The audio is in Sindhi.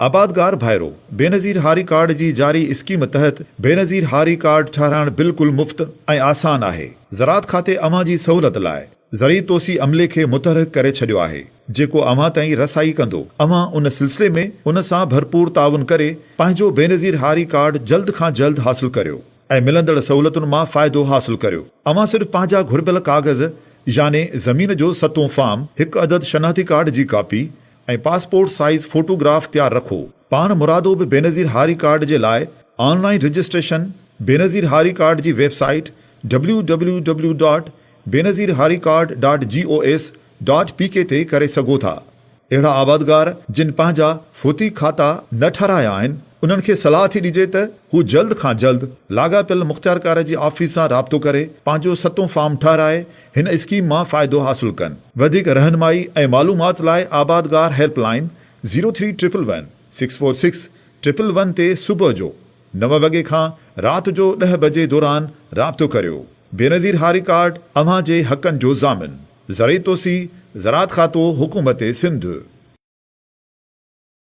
آبادگار ڀائرو! بينظير هاري ڪارڊ جي جاري اسڪيم تحت بينظير هاري ڪارڊ ٺهرائڻ بلڪل مفت ۽ آسان آهي. زراعت کاتي اوهان جي سهولت لاء زرعي توسيع عملي کي متحرڪ ڪري ڇڏيو آهي، جيڪو اوهان تائين رسائي ڪندو. اوهان ان سلسلي ۾ ان سان ڀرپور تعاون ڪري پنهنجو بينظير هاري ڪارڊ جلد کان جلد حاصل ڪريو ۽ ملندڙ سهولتن مان فائدو حاصل ڪريو. اوهان صرف پنهنجا گهربل ڪاغذ يعني زمين جو ستون فارم، هڪ عدد شناختي ڪارڊ جي copy ۽ passport size photo graph تيار رکو. پاڻ مرادو به بينظير هاري ڪارڊ جي لاء آن لائين رجسٽريشن بينظير هاري ڪارڊ جي web site W W W dot Benazir Hari card dot G O S dot P K تي ڪري سگهو ٿا. اهڙا آبادگار جن پنهنجا فوتي کاتا نه ٺهرايا آهن انهن کي صلاح ٿي ڏجي ته هو جلد کان جلد لاڳاپيل مختيارڪار جي آفيس سان رابطو ڪري پنهنجو ستون فارم ٺهرائي هن اسڪيم مان فائدو حاصل ڪن. وڌيڪ رهنمائي ۽ معلومات لاء آبادگار helpline zero three triple one six four six triple one تي صبح جو نو وڳي کان رات جو ڏهه بجي دوران رابطو ڪريو. بينظير هاري ڪارڊ اوهان جي حقن جو ضامن. زرعي توسيع، زراعت کاتو، حڪومت سنڌ.